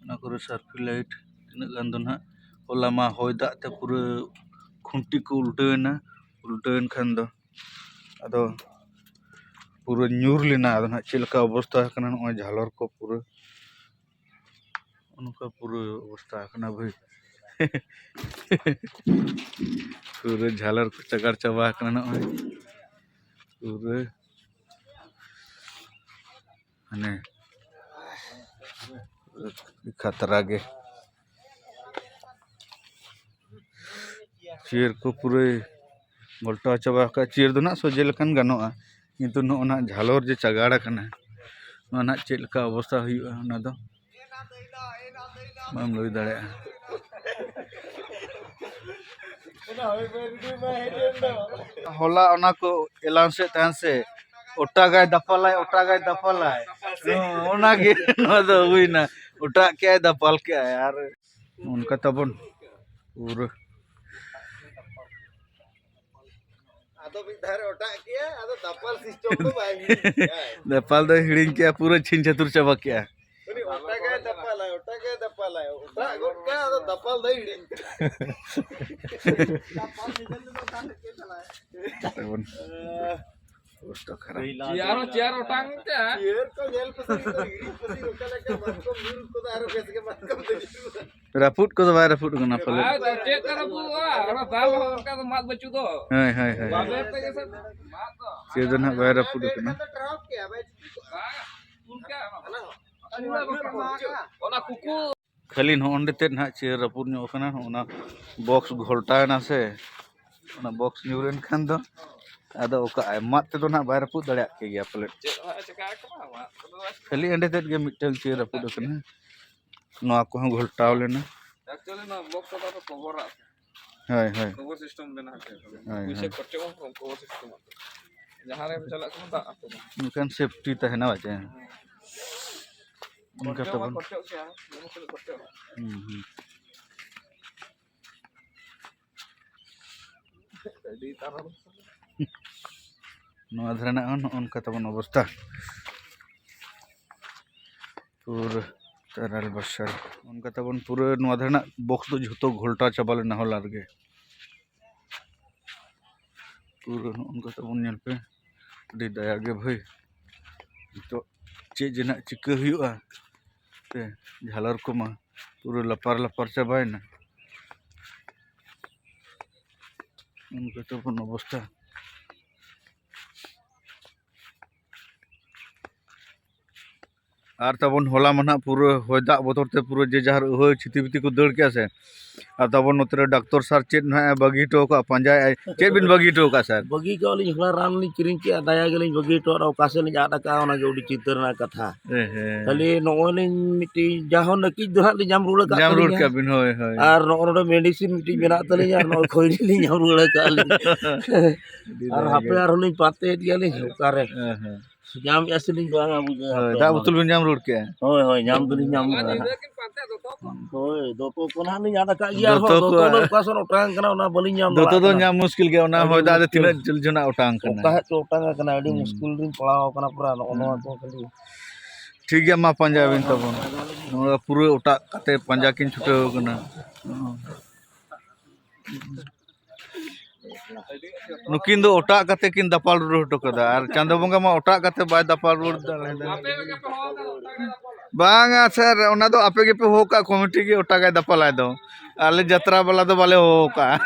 ᱚᱱᱟ ᱠᱚᱨᱮ ᱥᱟᱨᱯᱷᱤ ᱞᱟᱭᱤᱴ ᱛᱤᱱᱟᱹᱜ ᱜᱟᱱ ᱫᱚ ᱱᱟᱦᱟᱜ ᱦᱚᱞᱟ ᱢᱟ ᱦᱚᱭ ᱫᱟᱜ ᱛᱮ ᱯᱩᱨᱟᱹ ᱠᱷᱩᱱᱴᱤ ᱠᱚ ᱩᱞᱴᱟᱹᱣ ᱮᱱᱟ᱾ ᱩᱞᱴᱟᱹᱣ ᱮᱱ ᱠᱷᱟᱱ ᱫᱚ ᱟᱫᱚ ᱯᱩᱨᱟᱹ ᱧᱩᱨ ᱞᱮᱱᱟ᱾ ᱟᱫᱚ ᱱᱟᱦᱟᱜ ᱪᱮᱫ ᱞᱮᱠᱟ ᱚᱵᱚᱥᱛᱟ ᱟᱠᱟᱱᱟ ᱱᱚᱜᱼᱚᱭ ᱡᱷᱟᱞᱚᱨ ᱠᱚ ᱯᱩᱨᱟᱹ ᱱᱚᱝᱠᱟ ᱯᱩᱨᱟᱹ ᱚᱵᱚᱥᱛᱟ ᱟᱠᱟᱱᱟ ᱵᱷᱟᱹᱭ᱾ ᱯᱩᱨᱟᱹ ᱡᱷᱟᱞᱚᱨ ᱠᱚ ᱪᱟᱜᱟᱲ ᱪᱟᱵᱟ ᱟᱠᱟᱱᱟ ᱱᱚᱜᱼᱚᱭ᱾ ᱯᱩᱨᱟᱹ ᱢᱟᱱᱮ ᱠᱷᱟᱛᱨᱟ ᱜᱮ᱾ ᱪᱤᱭᱟᱹᱨ ᱠᱚ ᱯᱩᱨᱟᱹᱭ ᱜᱷᱚᱞᱴᱟᱣ ᱪᱟᱵᱟ ᱟᱠᱟᱫ᱾ ᱪᱤᱭᱟᱹᱨ ᱫᱚ ᱱᱟᱜ ᱥᱚᱡᱷᱮ ᱞᱮᱠᱟᱱ ᱜᱟᱱᱚᱜᱼᱟ, ᱠᱤᱱᱛᱩ ᱱᱚᱜᱼᱚ ᱱᱟᱜ ᱡᱷᱟᱞᱚᱨ ᱡᱮ ᱪᱟᱜᱟᱲ ᱟᱠᱟᱱᱟ, ᱱᱚᱣᱟ ᱱᱟᱜ ᱪᱮᱫ ᱞᱮᱠᱟ ᱚᱵᱚᱥᱛᱟ ᱦᱩᱭᱩᱜᱼᱟ ᱚᱱᱟ ᱫᱚ ᱵᱟᱢ ᱞᱟᱹᱭ ᱫᱟᱲᱮᱭᱟᱜᱼᱟ᱾ ᱦᱚᱞᱟ ᱚᱱᱟ ᱠᱚ ᱮᱞᱟᱣᱩᱱᱥ ᱮᱫ ᱛᱟᱦᱮᱱ ᱥᱮ, ᱚᱴᱟᱜᱟᱭ ᱫᱟᱯᱟᱞᱟᱭ, ᱚᱴᱟᱜᱟᱭ ᱫᱟᱯᱟᱞᱟᱭ᱾ ᱦᱮᱸ, ᱚᱱᱟᱜᱮ ᱱᱚᱣᱟ ᱫᱚ ᱦᱩᱭᱱᱟ, ᱚᱴᱟᱜ ᱠᱮᱜᱼᱟᱭ, ᱫᱟᱯᱟᱞ ᱠᱮᱜᱼᱟᱭ᱾ ᱟᱨ ᱚᱱᱠᱟ ᱛᱟᱵᱚᱱ ᱯᱩᱨᱟᱹ ᱟᱫᱚ ᱢᱤᱫ ᱫᱷᱟᱣ ᱨᱮ ᱚᱴᱟᱜ ᱠᱮᱜᱼᱟ, ᱟᱫᱚ ᱫᱟᱯᱟᱞ system ᱫᱚ ᱵᱟᱭ ᱦᱤᱲᱤᱧ ᱠᱮᱜᱼᱟ᱾ ᱫᱟᱯᱟᱞ ᱫᱚᱭ ᱦᱤᱲᱤᱧ ᱠᱮᱜᱼᱟ, ᱯᱩᱨᱟᱹ ᱪᱷᱤᱝ ᱪᱷᱟᱹᱛᱩᱨ ᱪᱟᱵᱟ ᱠᱮᱜᱼᱟ᱾ ᱩᱱᱤ ᱚᱴᱟᱜᱟᱭ ᱫᱟᱯᱟᱞᱟᱭ, ᱚᱴᱟᱜᱟᱭ ᱫᱟᱯᱟᱞᱟᱭ, ᱚᱴᱟᱜ ᱜᱚᱫ ᱠᱟᱜᱼᱟ, ᱟᱫᱚ ᱫᱟᱯᱟᱞ ᱫᱚᱭ ᱦᱤᱲᱤᱧ ᱠᱮᱜᱼᱟ᱾ ᱛᱟᱵᱚᱱ᱾ ᱚᱵᱚᱥᱛᱟ ᱠᱷᱟᱨᱟᱯ᱾ ᱪᱮᱭᱟᱨ ᱦᱚᱸ ᱪᱮᱭᱟᱨ ᱚᱴᱟᱝ ᱛᱮ᱾ ᱪᱮᱭᱟᱨ ᱠᱚ ᱧᱮᱞ ᱯᱮᱥᱮ, ᱱᱤᱛᱚᱜ ᱦᱤᱨᱤᱡ ᱯᱟᱹᱥᱤᱨ ᱚᱠᱟ ᱞᱮᱠᱟ ᱢᱟᱛᱠᱚᱢ ᱧᱩᱨᱩᱜ ᱠᱚᱫᱚ ᱟᱨᱚ ᱵᱮᱥ ᱜᱮ ᱢᱟᱛᱠᱚᱢ ᱫᱚ ᱧᱩᱨᱩᱜᱼᱟ᱾ ᱨᱟᱹᱯᱩᱫ ᱠᱚᱫᱚ ᱵᱟᱭ ᱨᱟᱹᱯᱩᱫ ᱠᱟᱱᱟ ᱯᱟᱞᱮ᱾ ᱟᱨ ᱪᱮᱫ ᱠᱚ ᱨᱟᱹᱯᱩᱫᱚᱜᱼᱟ? ᱚᱱᱟ ᱫᱟᱞ ᱦᱚᱸ ᱚᱱᱠᱟ ᱫᱚ ᱢᱟᱫ ᱵᱟᱹᱪᱩᱜ ᱫᱚ᱾ ᱦᱳᱭ, ᱦᱳᱭ, ᱦᱳᱭ᱾ ᱵᱟᱵᱮᱨ ᱛᱮᱜᱮ ᱥᱮ ᱢᱟᱫ ᱫᱚ᱾ ᱪᱮᱫ ᱫᱚ ᱱᱟᱦᱟᱜ ᱵᱟᱭ ᱨᱟᱹᱯᱩᱫ ᱠᱟᱱᱟ᱾ ᱵᱟᱝ, ᱚᱱᱠᱟ ᱚᱱᱟ ᱠᱩᱠᱩ᱾ ᱠᱷᱟᱹᱞᱤ ᱱᱚᱜᱼᱚ ᱱᱚᱸᱰᱮ ᱛᱮᱫ ᱱᱟᱦᱟᱜ ᱪᱮᱭᱟᱨ ᱨᱟᱹᱯᱩᱫ ᱧᱚᱜ ᱠᱟᱱᱟ, ᱚᱱᱟ ᱵᱚᱠᱥ ᱜᱷᱚᱞᱴᱟᱣ ᱮᱱᱟ ᱥᱮ, ᱚᱱᱟ ᱵᱚᱠᱥ ᱧᱩᱨ ᱮᱱ ᱠᱷᱟᱱ ᱫᱚ ᱟᱫᱚ ᱚᱠᱟ ᱟᱭ ᱢᱟᱫ ᱛᱮᱫᱚ ᱱᱟᱦᱟᱜ ᱵᱟᱭ ᱨᱟᱹᱯᱩᱫ ᱫᱟᱲᱮᱭᱟᱜ ᱠᱮ ᱜᱮᱭᱟ ᱯᱟᱞᱮᱫ᱾ ᱪᱮᱫ ᱦᱚᱸ ᱪᱮᱠᱟ ᱟᱠᱟᱱᱟ, ᱢᱟᱫ ᱠᱚᱫᱚ ᱵᱟᱭ ᱪᱤᱠᱟᱹ᱾ ᱠᱷᱟᱹᱞᱤ ᱮᱸᱰᱮ ᱛᱮᱫ ᱜᱮ ᱢᱤᱫᱴᱟᱝ ᱪᱮᱭᱟᱨ ᱨᱟᱹᱯᱩᱫ ᱟᱠᱟᱱᱟ, ᱱᱚᱣᱟ ᱠᱚᱦᱚᱸ ᱜᱷᱚᱞᱴᱟᱣ ᱞᱮᱱᱟ᱾ Actually ᱱᱚᱣᱟ ᱵᱚᱠᱥ ᱠᱚᱫᱚ ᱠᱚᱵᱚᱨᱟᱜ ᱛᱮ᱾ ᱦᱳᱭ, ᱦᱳᱭ᱾ ᱠᱚᱵᱚᱨ system ᱵᱮᱱᱟᱣ ᱦᱚᱪᱚᱭ ᱯᱮ᱾ ᱦᱳᱭ, ᱯᱩᱭᱥᱟᱹ ᱦᱳᱭ᱾ ᱠᱷᱚᱨᱪᱟ ᱵᱟᱝ ᱠᱚᱵᱚᱨ system ᱟᱛᱮ᱾ ᱡᱟᱦᱟᱸ ᱨᱮᱢ ᱪᱟᱞᱟᱜ ᱠᱟᱱᱟ ᱫᱟᱜ ᱟᱛᱮ ᱫᱚ᱾ ᱢᱮᱱᱠᱷᱟᱱ safety ᱛᱟᱦᱮᱱᱟ ᱵᱟᱪᱮ᱾ ᱚᱱᱠᱟ ᱠᱷᱚᱨᱪᱟ ᱢᱟ ᱛᱟᱵᱚᱱ᱾ ᱠᱷᱚᱨᱪᱟᱜ ᱜᱮᱭᱟ, ᱡᱮᱢᱚᱱ ᱛᱤᱱᱟᱹᱜ ᱠᱷᱚᱨᱪᱟᱜᱼᱟ᱾ ᱦᱩᱸ, ᱦᱩᱸ᱾ ᱟᱹᱰᱤ ᱛᱟᱨᱟᱝ᱾ ᱱᱚᱣᱟ ᱫᱷᱟᱨᱮ ᱨᱮᱱᱟᱜ ᱦᱚᱸ ᱱᱚᱜᱼᱚ ᱱᱚᱝᱠᱟ ᱛᱟᱵᱚᱱ ᱚᱵᱚᱥᱛᱟ᱾ ᱯᱩᱨᱟᱹ ᱛᱟᱨᱟᱞ ᱵᱟᱥᱟᱞ᱾ ᱚᱱᱠᱟ ᱛᱟᱵᱚᱱ ᱯᱩᱨᱟᱹ ᱱᱚᱣᱟ ᱫᱷᱟᱨᱮ ᱨᱮᱱᱟᱜ ᱵᱚᱠᱥ ᱫᱚ ᱡᱷᱚᱛᱚ ᱜᱷᱚᱞᱴᱟᱣ ᱪᱟᱵᱟ ᱞᱮᱱᱟ ᱦᱚᱞᱟ ᱨᱮᱜᱮ᱾ ᱯᱩᱨᱟᱹ ᱱᱚᱜᱼᱚ ᱱᱚᱝᱠᱟ ᱛᱟᱵᱚᱱ ᱧᱮᱞ ᱯᱮ᱾ ᱟᱹᱰᱤ ᱫᱟᱭᱟ ᱜᱮ ᱵᱷᱟᱹᱭ᱾ ᱱᱤᱛᱚᱜ ᱪᱮᱫ ᱡᱮ ᱱᱟᱜ ᱪᱤᱠᱟᱹ ᱦᱩᱭᱩᱜᱼᱟ? ᱛᱮ ᱡᱷᱟᱞᱟᱨ ᱠᱚᱢᱟ ᱯᱩᱨᱟᱹ ᱞᱟᱯᱟᱨ ᱞᱟᱯᱟᱨ ᱪᱟᱵᱟᱭᱮᱱᱟ᱾ ᱚᱱᱠᱟ ᱛᱟᱵᱚᱱ ᱚᱵᱚᱥᱛᱟ᱾ ᱟᱨ ᱛᱟᱵᱚᱱ ᱦᱚᱞᱟ ᱢᱟ ᱱᱟᱦᱟᱜ ᱯᱩᱨᱟᱹ ᱦᱚᱭ ᱫᱟᱜ ᱵᱚᱛᱚᱨ ᱛᱮ ᱯᱩᱨᱟᱹ ᱡᱮ ᱡᱟᱦᱟᱨ ᱟᱹᱦᱟᱹᱭ ᱪᱷᱤᱛᱤ ᱵᱤᱛᱤ ᱠᱚ ᱫᱟᱹᱲ ᱠᱮᱜᱼᱟ ᱥᱮ᱾ ᱟᱨ ᱛᱟᱵᱚᱱ ᱱᱚᱛᱮ ᱨᱮ ᱰᱟᱠᱛᱚᱨ ᱥᱟᱨ ᱪᱮᱫ ᱱᱟᱦᱟᱜ ᱮ ᱵᱟᱹᱜᱤ ᱦᱚᱴᱚ ᱠᱟᱜᱼᱟ, ᱯᱟᱸᱡᱟᱭᱮᱫ ᱟᱭ᱾ ᱪᱮᱫ ᱵᱤᱱ ᱵᱟᱹᱜᱤ ᱦᱚᱴᱚ ᱠᱟᱜᱼᱟ ᱥᱟᱨ? ᱵᱟᱹᱜᱤ ᱠᱟᱜᱼᱟ ᱞᱤᱧ, ᱦᱚᱞᱟ ᱨᱟᱱ ᱞᱤᱧ ᱠᱤᱨᱤᱧ ᱠᱮᱜᱼᱟ, ᱫᱟᱭᱟ ᱜᱮᱞᱤᱧ ᱵᱟᱹᱜᱤ ᱦᱚᱴᱚ ᱠᱟᱜᱼᱟ, ᱚᱠᱟ ᱥᱮᱫ ᱞᱤᱧ ᱟᱫ ᱟᱠᱟᱜᱼᱟ, ᱚᱱᱟ ᱜᱮ ᱟᱹᱰᱤ ᱪᱤᱱᱛᱟᱹ ᱨᱮᱱᱟᱜ ᱠᱟᱛᱷᱟ᱾ ᱦᱮᱸ, ᱦᱮᱸ᱾ ᱠᱷᱟᱹᱞᱤ ᱱᱚᱜᱼᱚᱭ ᱞᱤᱧ ᱢᱤᱫᱴᱤᱡ ᱡᱟᱦᱟᱸ ᱱᱟᱹᱠᱤᱡ ᱫᱚ ᱦᱟᱸᱜ ᱞᱤᱧ ᱧᱟᱢ ᱨᱩᱣᱟᱹᱲ ᱟᱠᱟᱫ ᱧᱟᱢ ᱨᱩᱣᱟᱹᱲ ᱛᱟᱹᱞᱤᱧᱟ᱾ ᱠᱟᱜ ᱵᱤᱱ, ᱦᱳᱭ, ᱦᱳᱭ᱾ ᱟᱨ ᱱᱚᱜᱼᱚ ᱱᱚᱰᱮ medicine ᱢᱤᱫᱴᱤᱡ ᱢᱮᱱᱟᱜ ᱛᱟᱹᱞᱤᱧᱟ, ᱟᱨ ᱱᱚᱜᱼᱚᱭ ᱠᱷᱚᱭᱨᱤ ᱞᱤᱧ ᱧᱟᱢ ᱨᱩᱣᱟᱹᱲ ᱟᱠᱟᱫ ᱞᱤᱧ᱾ ᱟᱹᱰᱤ ᱟᱨ ᱫᱟᱭᱟ ᱦᱟᱯᱮ ᱜᱮ᱾ ᱟᱨᱦᱚᱸ ᱞᱤᱧ ᱯᱟᱱᱛᱮᱭᱮᱫ ᱜᱮᱭᱟᱞᱤᱧ, ᱚᱠᱟᱨᱮ? ᱦᱮᱸ, ᱦᱮᱸ᱾ ᱧᱟᱢᱮᱫᱼᱟ ᱥᱮᱞᱤᱧ ᱵᱟᱝᱟ ᱵᱩᱡᱷᱟᱹᱣ᱾ ᱦᱳᱭ, ᱫᱟᱜ ᱵᱚᱛᱚᱞ ᱵᱤᱱ ᱧᱟᱢ ᱨᱩᱣᱟᱹᱲ ᱠᱮᱜᱼᱟ? ᱦᱳᱭ, ᱦᱳᱭ, ᱧᱟᱢ ᱫᱚᱞᱤᱧ ᱧᱟᱢ ᱠᱟᱜᱼᱟ ᱦᱟᱸᱜ᱾ ᱦᱳᱭ, ᱫᱚᱛᱚ ᱠᱚ ᱱᱟᱦᱟᱜ ᱞᱤᱧ ᱟᱫ ᱟᱠᱟᱫ ᱜᱮᱭᱟ ᱟᱨᱦᱚᱸ᱾ ᱫᱚᱛᱚ ᱠᱚ ᱫᱚᱛᱚ ᱫᱚ ᱚᱠᱟ ᱥᱮᱫ ᱚᱴᱟᱝ ᱠᱟᱱᱟ, ᱚᱱᱟ ᱵᱟᱹᱞᱤᱧ ᱧᱟᱢ ᱫᱚᱛᱚ ᱫᱟᱲᱮᱭᱟᱜ ᱫᱚ ᱠᱟᱱᱟ᱾ ᱧᱟᱢ ᱢᱩᱥᱠᱤᱞ ᱜᱮᱭᱟ, ᱚᱱᱟ ᱟᱹᱰᱤ ᱦᱚᱭ ᱫᱟᱜ ᱨᱮ ᱢᱩᱥᱠᱤᱞ᱾ ᱛᱤᱱᱟᱹᱜ ᱡᱷᱟᱹᱞ ᱡᱷᱚᱱᱟᱜ ᱚᱴᱟᱝ ᱠᱟᱱᱟ᱾ ᱚᱠᱟ ᱥᱮᱫ ᱪᱚ ᱚᱴᱟᱝ ᱟᱠᱟᱱᱟ, ᱟᱹᱰᱤ ᱦᱩᱸ᱾ ᱢᱩᱥᱠᱤᱞ ᱨᱤᱧ ᱯᱟᱲᱟᱣ ᱟᱠᱟᱱᱟ ᱯᱩᱨᱟ ᱱᱚᱜᱼᱚ ᱱᱚᱣᱟ ᱦᱩᱸ᱾ ᱠᱚ ᱠᱷᱟᱹᱞᱤ᱾ ᱴᱷᱤᱠ ᱜᱮᱭᱟ, ᱢᱟ ᱯᱟᱸᱡᱟᱭ ᱵᱤᱱ ᱛᱟᱵᱚᱱ᱾ ᱱᱚᱣᱟ ᱯᱩᱨᱟᱹ ᱚᱴᱟᱜ ᱠᱟᱛᱮ ᱯᱟᱸᱡᱟ ᱠᱤᱱ ᱪᱷᱩᱴᱟᱹᱣ ᱠᱟᱱᱟ᱾ ᱱᱩᱠᱤᱱ ᱫᱚ ᱚᱴᱟᱜ ᱠᱟᱛᱮ ᱠᱤᱱ ᱫᱟᱯᱟᱞ ᱨᱩᱣᱟᱹᱲ ᱦᱚᱴᱚ ᱠᱟᱫᱟ, ᱟᱨ ᱪᱟᱸᱫᱚ ᱵᱚᱸᱜᱟ ᱢᱟ ᱚᱴᱟᱜ ᱠᱟᱛᱮ ᱵᱟᱭ ᱫᱟᱯᱟᱞ ᱨᱩᱣᱟᱹᱲ ᱫᱟᱲᱮᱭᱟᱫᱟ᱾ ᱵᱟᱝᱟ ᱥᱟᱨ, ᱚᱱᱟ ᱫᱚ ᱟᱯᱮ ᱜᱮᱯᱮ ᱦᱚᱦᱚ ᱠᱟᱜ ᱠᱚᱢᱤᱴᱤ ᱜᱮ ᱚᱴᱟᱜᱟᱭ ᱫᱟᱯᱟᱞᱟᱭ ᱫᱚ᱾ ᱟᱞᱮ ᱡᱟᱛᱨᱟ ᱵᱟᱞᱟ ᱫᱚ ᱵᱟᱞᱮ ᱦᱚᱦᱚ ᱠᱟᱜᱼᱟ᱾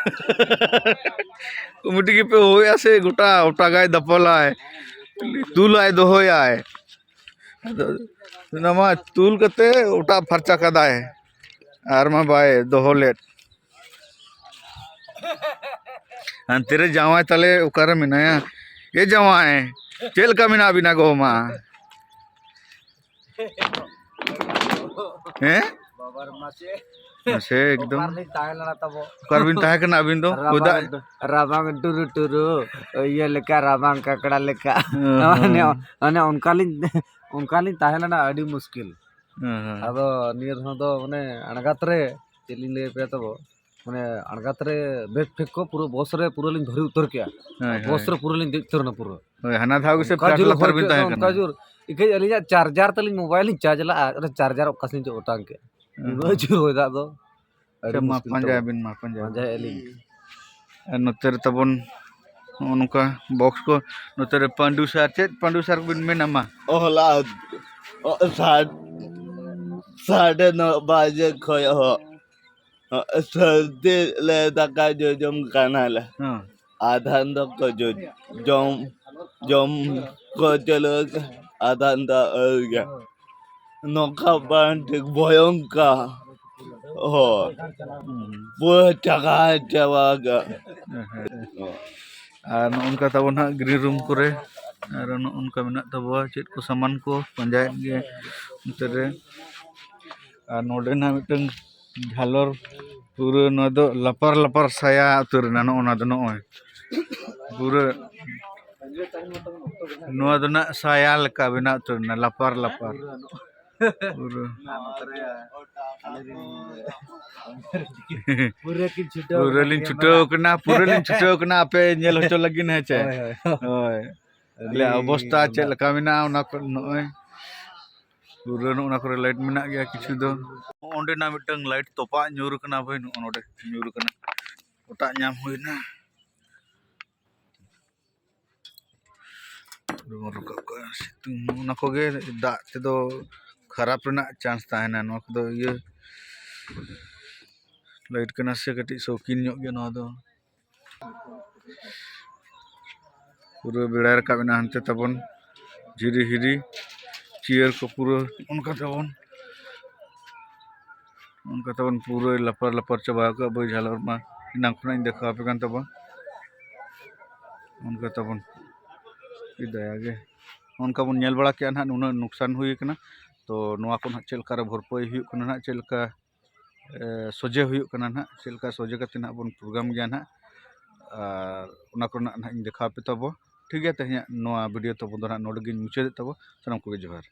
ᱠᱚᱢᱤᱴᱤ ᱜᱮᱯᱮ ᱦᱚᱦᱚᱭᱟ ᱥᱮ ᱜᱚᱴᱟ ᱚᱴᱟᱜᱟᱭ ᱫᱟᱯᱟᱞᱟᱭ, ᱛᱩᱞᱟᱭ ᱫᱚᱦᱚᱭᱟᱭ᱾ ᱟᱫᱚ ᱚᱱᱟ ᱢᱟ ᱛᱩᱞ ᱠᱟᱛᱮ ᱚᱴᱟᱜ ᱯᱷᱟᱨᱪᱟ ᱠᱟᱫᱟᱭ, ᱟᱨ ᱢᱟ ᱵᱟᱭ ᱫᱚᱦᱚ ᱞᱮᱫ᱾ ᱦᱟᱱᱛᱮ ᱨᱮ ᱡᱟᱶᱟᱭ ᱛᱟᱞᱮ ᱚᱠᱟᱨᱮ ᱢᱮᱱᱟᱭᱟ? ᱮ ᱡᱟᱶᱟᱭ, ᱪᱮᱫ ᱞᱮᱠᱟ ᱢᱮᱱᱟᱜ ᱵᱤᱱᱟ ᱜᱚ ᱢᱟ? ᱦᱮᱸ? ᱵᱟᱵᱟᱨ ᱢᱟᱥᱮ᱾ ᱢᱟᱥᱮ ᱮᱠᱫᱚᱢ᱾ ᱚᱠᱟ ᱨᱮᱞᱤᱧ ᱛᱟᱦᱮᱸ ᱞᱮᱱᱟ ᱛᱟᱵᱚ? ᱚᱠᱟ ᱨᱮᱵᱤᱱ ᱛᱟᱦᱮᱸ ᱠᱟᱱᱟ ᱟᱹᱵᱤᱱ ᱫᱚ? ᱨᱟᱵᱟᱝ, ᱨᱟᱵᱟᱝ ᱴᱩᱨᱩ ᱴᱩᱨᱩ, ᱤᱭᱟᱹ ᱞᱮᱠᱟ, ᱨᱟᱵᱟᱝ ᱠᱟᱠᱲᱟ ᱞᱮᱠᱟ᱾ ᱦᱮᱸ, ᱢᱟᱱᱮ, ᱦᱮᱸ᱾ ᱢᱟᱱᱮ ᱚᱱᱠᱟᱞᱤᱧ, ᱚᱱᱠᱟᱞᱤᱧ ᱛᱟᱦᱮᱸ ᱞᱮᱱᱟ, ᱟᱹᱰᱤ ᱢᱩᱥᱠᱤᱞ᱾ ᱦᱮᱸ, ᱦᱮᱸ᱾ ᱟᱫᱚ ᱱᱤᱭᱟᱹ ᱫᱷᱟᱣ ᱫᱚ ᱢᱟᱱᱮ ᱟᱬᱜᱟᱛ ᱨᱮ, ᱪᱮᱫ ᱞᱤᱧ ᱞᱟᱹᱭ ᱟᱯᱮᱭᱟ ᱛᱟᱵᱚ, ᱢᱟᱱᱮ ᱟᱬᱜᱟᱛ ᱨᱮ ᱵᱮᱜᱽ ᱯᱷᱮᱜᱽ ᱠᱚ ᱯᱩᱨᱟᱹ ᱵᱚᱥ ᱨᱮ ᱯᱩᱨᱟᱹ ᱞᱤᱧ ᱵᱷᱟᱹᱨᱤ ᱩᱛᱟᱹᱨ ᱠᱮᱜᱼᱟ᱾ ᱦᱳᱭ, ᱵᱚᱥ ᱦᱳᱭ᱾ ᱨᱮ ᱯᱩᱨᱟᱹ ᱞᱤᱧ ᱫᱮᱡ ᱩᱛᱟᱹᱨ ᱮᱱᱟ ᱯᱩᱨᱟᱹ᱾ ᱦᱳᱭ, ᱦᱟᱱᱟ ᱫᱷᱟᱣ ᱜᱮᱥᱮ ᱚᱱᱠᱟ ᱯᱷᱞᱟᱴ ᱡᱳᱨ ᱞᱟᱛᱟᱨ ᱦᱚᱭ ᱵᱤᱱ ᱠᱮᱜᱼᱟ, ᱛᱟᱦᱮᱸ ᱚᱱᱠᱟ ᱠᱟᱱᱟ᱾ ᱡᱳᱨ᱾ ᱤᱠᱷᱟᱹᱭ ᱟᱹᱞᱤᱧᱟᱜ ᱪᱟᱨᱡᱟᱨ ᱛᱟᱹᱞᱤᱧ ᱢᱳᱵᱟᱭᱤᱞ ᱞᱤᱧ ᱪᱟᱨᱡᱽ ᱞᱟᱜᱼᱟ, ᱚᱱᱟ ᱪᱟᱨᱡᱟᱨ ᱚᱠᱟ ᱥᱮᱫ ᱪᱚ ᱚᱴᱟᱝ ᱠᱮᱜᱼᱟ᱾ ᱦᱮᱸ, ᱩᱱᱟᱹᱜ ᱦᱮᱸ᱾ ᱡᱳᱨ ᱦᱚᱭ ᱫᱟᱜ ᱫᱚ᱾ ᱟᱹᱰᱤ ᱟᱪᱪᱷᱟ, ᱢᱟ ᱢᱩᱥᱠᱤᱞ ᱯᱟᱸᱡᱟᱭ ᱛᱮᱵᱚ ᱵᱤᱱ, ᱢᱟ ᱯᱟᱸᱡᱟᱭ ᱵᱤᱱ᱾ ᱯᱟᱸᱡᱟᱭᱮᱫᱼᱟ ᱞᱤᱧ᱾ ᱟᱨ ᱱᱚᱛᱮ ᱨᱮ ᱛᱟᱵᱚᱱ ᱱᱚᱜᱼᱚ ᱱᱚᱝᱠᱟ ᱵᱚᱠᱥ ᱠᱚ, ᱱᱚᱛᱮ ᱨᱮ ᱯᱟᱹᱰᱩ ᱥᱟᱨ, ᱪᱮᱫ ᱯᱟᱹᱰᱩ ᱥᱟᱨ ᱵᱤᱱ ᱢᱮᱱᱟ ᱢᱟ? ᱚᱦᱞᱟ, ᱚ, ᱥᱟᱰ-, ᱥᱟᱰᱮ ᱱᱚ ᱵᱟᱡᱮ ᱠᱷᱚᱡ ᱦᱚᱸ ᱥᱟᱹᱨᱫᱤ ᱞᱮ ᱫᱟᱠᱟ ᱡᱚᱡᱚᱢ ᱠᱟᱱᱟᱞᱮ᱾ ᱦᱮᱸ᱾ ᱟᱫᱷᱟᱱ ᱫᱚᱠᱚ ᱡᱚ-, ᱡᱚᱢ, ᱡᱚᱢ ᱠᱚ ᱪᱟᱹᱞᱩ ᱟᱠᱟᱫᱟ, ᱟᱫᱷᱟᱱ ᱫᱚ ᱟᱹᱣᱨᱤ ᱜᱮ᱾ ᱱᱚᱝᱠᱟ ᱵᱟᱝ ᱴᱷᱤᱠ, ᱵᱷᱚᱭᱚᱝᱠᱟ᱾ ᱦᱳᱭ᱾ ᱦᱩᱸ᱾ ᱯᱩᱨᱟᱹ ᱪᱟᱜᱟ ᱪᱟᱵᱟ ᱟᱠᱟᱫ᱾ ᱦᱮᱸ, ᱦᱮᱸ᱾ ᱟᱨ ᱱᱚᱜᱼᱚ ᱱᱚᱝᱠᱟ ᱛᱟᱵᱚᱱ ᱦᱟᱸᱜ ᱜᱨᱤᱱ ᱨᱩᱢ ᱠᱚᱨᱮ, ᱟᱨ ᱱᱚᱜᱼᱚ ᱱᱚᱝᱠᱟ ᱢᱮᱱᱟᱜ ᱛᱟᱵᱚᱣᱟ ᱪᱮᱫ ᱠᱚ ᱥᱟᱢᱟᱱ ᱠᱚ ᱯᱟᱸᱡᱟᱭᱮᱫ ᱜᱮ ᱱᱚᱛᱮ ᱨᱮ᱾ ᱟᱨ ᱱᱚᱰᱮ ᱱᱟᱜ ᱢᱤᱫᱴᱟᱝ ᱡᱷᱟᱞᱚᱨ, ᱯᱩᱨᱟᱹ ᱱᱚᱣᱟ ᱫᱚ ᱞᱟᱯᱟᱨ ᱞᱟᱯᱟᱨ ᱥᱟᱭᱟ ᱩᱛᱟᱹᱨ ᱮᱱᱟ᱾ ᱱᱚᱜᱼᱚ ᱱᱚᱣᱟ ᱫᱚ ᱱᱚᱜᱼᱚᱭ ᱯᱩᱨᱟᱹ ᱱᱚᱣᱟ ᱫᱚ ᱱᱟᱜ ᱥᱟᱭᱟ ᱞᱮᱠᱟ ᱵᱮᱱᱟᱣ ᱩᱛᱟᱹᱨ ᱮᱱᱟ, ᱞᱟᱯᱟᱨ ᱞᱟᱯᱟᱨ᱾ ᱯᱩᱨᱟᱹ᱾ ᱯᱩᱨᱟᱹ ᱠᱤᱱ ᱪᱷᱩᱴᱟᱹᱣ ᱯᱩᱨᱟᱹ ᱠᱟᱱᱟ ᱞᱤᱧ ᱠᱮᱢᱮᱨᱟ᱾ ᱪᱷᱩᱴᱟᱹᱣ ᱠᱟᱱᱟ, ᱯᱩᱨᱟᱹ ᱞᱤᱧ ᱪᱷᱩᱴᱟᱹᱣ ᱠᱟᱱᱟ ᱟᱯᱮ ᱧᱮᱞ ᱦᱚᱪᱚ ᱞᱟᱹᱜᱤᱫ, ᱦᱮᱸ ᱪᱮ? ᱦᱳᱭ, ᱦᱳᱭ᱾ ᱦᱳᱭ᱾ ᱟᱹᱞᱤᱧ ᱟᱞᱮᱭᱟᱜ ᱚᱵᱚᱥᱛᱟ ᱪᱮᱫ ᱞᱮᱠᱟ ᱢᱮᱱᱟᱜᱼᱟ, ᱚᱱᱟ ᱠᱚ ᱱᱚᱜᱼᱚᱭ ᱯᱩᱨᱟᱹ ᱱᱚᱜᱼᱚ ᱱᱟ ᱠᱚᱨᱮ ᱞᱟᱭᱤᱴ ᱢᱮᱱᱟᱜ ᱜᱮᱭᱟ ᱠᱤᱪᱷᱩ ᱫᱚ᱾ ᱚᱸᱰᱮᱱᱟᱜ ᱢᱤᱫᱴᱟᱝ ᱞᱟᱭᱤᱴ ᱛᱚᱯᱟᱜ ᱧᱩᱨ ᱠᱟᱱᱟ ᱵᱷᱟᱹᱭ, ᱱᱚᱜᱼᱚ ᱱᱚᱰᱮ ᱧᱩᱨ ᱠᱟᱱᱟ, ᱚᱴᱟᱜ ᱧᱟᱢ ᱦᱩᱭᱱᱟ᱾ ᱵᱚᱱ ᱨᱟᱠᱟᱵ ᱠᱟᱜᱼᱟ᱾ ᱥᱤᱛᱩᱝ, ᱚᱱᱟ ᱠᱚᱜᱮ ᱫᱟᱜ ᱛᱮᱫᱚ ᱠᱷᱟᱨᱟᱯ ᱨᱮᱱᱟᱜ ᱪᱟᱱᱥ ᱛᱟᱦᱮᱱᱟ᱾ ᱱᱚᱣᱟ ᱠᱚᱫᱚ ᱤᱭᱟᱹ ᱞᱟᱭᱤᱴ ᱠᱟᱱᱟ ᱥᱮ ᱠᱟᱹᱴᱤᱡ ᱥᱚᱣᱠᱤᱱ ᱧᱚᱜ ᱜᱮᱭᱟ ᱱᱚᱣᱟ ᱫᱚ᱾ ᱯᱩᱨᱟᱹ ᱵᱮᱲᱟᱭ ᱨᱟᱠᱟᱵ ᱮᱱᱟ ᱦᱟᱱᱛᱮ ᱛᱟᱵᱚᱱ, ᱡᱷᱤᱨᱤ ᱦᱤᱨᱤ ᱪᱤᱭᱟᱹᱨ ᱠᱚ ᱯᱩᱨᱟᱹ ᱚᱱᱠᱟ ᱛᱟᱵᱚᱱ, ᱚᱱᱠᱟ ᱛᱟᱵᱚᱱ ᱯᱩᱨᱟᱹᱭ ᱞᱟᱯᱟᱨ ᱞᱟᱯᱟᱨ ᱪᱟᱵᱟ ᱟᱠᱟᱫ ᱵᱟᱹᱭ ᱡᱷᱟᱞᱚᱨ ᱢᱟ᱾ ᱮᱱᱟᱝ ᱠᱷᱚᱱᱟᱜ ᱤᱧ ᱫᱮᱠᱷᱟᱣ ᱟᱯᱮ ᱠᱟᱱ ᱛᱟᱵᱚᱱ᱾ ᱚᱱᱠᱟ ᱛᱟᱵᱚᱱ ᱟᱹᱰᱤ ᱫᱟᱭᱟ ᱜᱮ᱾ ᱚᱱᱠᱟ ᱵᱚᱱ ᱧᱮᱞ ᱵᱟᱲᱟ ᱠᱮᱜᱼᱟ ᱱᱟᱦᱟᱜ, ᱱᱩᱱᱟᱹᱜ ᱱᱩᱠᱥᱟᱱ ᱦᱩᱭ ᱠᱟᱱᱟ᱾ ᱛᱚ ᱱᱚᱣᱟ ᱠᱚ ᱱᱟᱦᱟᱜ ᱪᱮᱫ ᱞᱮᱠᱟ ᱨᱮ ᱵᱷᱚᱨᱯᱟᱹᱭ ᱦᱩᱭᱩᱜ ᱠᱟᱱᱟ ᱱᱟᱦᱟᱜ, ᱪᱮᱫ ᱞᱮᱠᱟ, ᱮ, ᱥᱚᱡᱷᱮ ᱦᱩᱭᱩᱜ ᱠᱟᱱᱟ ᱱᱟᱦᱟᱜ, ᱪᱮᱫ ᱞᱮᱠᱟ ᱥᱚᱡᱷᱮ ᱠᱟᱛᱮ ᱱᱟᱦᱟᱜ ᱵᱚᱱ ᱯᱨᱳᱜᱨᱟᱢ ᱜᱮᱭᱟ ᱱᱟᱦᱟᱜ, ᱟᱨ ᱚᱱᱟ ᱠᱚᱨᱮᱱᱟᱜ ᱱᱟᱦᱟᱜ ᱤᱧ ᱫᱮᱠᱷᱟᱣ ᱟᱯᱮ ᱛᱟᱵᱚ᱾ ᱴᱷᱤᱠ ᱜᱮᱭᱟ, ᱛᱮᱦᱮᱧᱟᱜ ᱱᱚᱣᱟ ᱵᱷᱤᱰᱤᱭᱳ ᱛᱟᱵᱚ ᱫᱚ ᱱᱟᱦᱟᱜ ᱱᱚᱰᱮ ᱜᱤᱧ ᱢᱩᱪᱟᱹᱫᱮᱫ ᱛᱟᱵᱚ᱾ ᱥᱟᱱᱟᱢ ᱠᱚᱜᱮ ᱡᱚᱦᱟᱨ᱾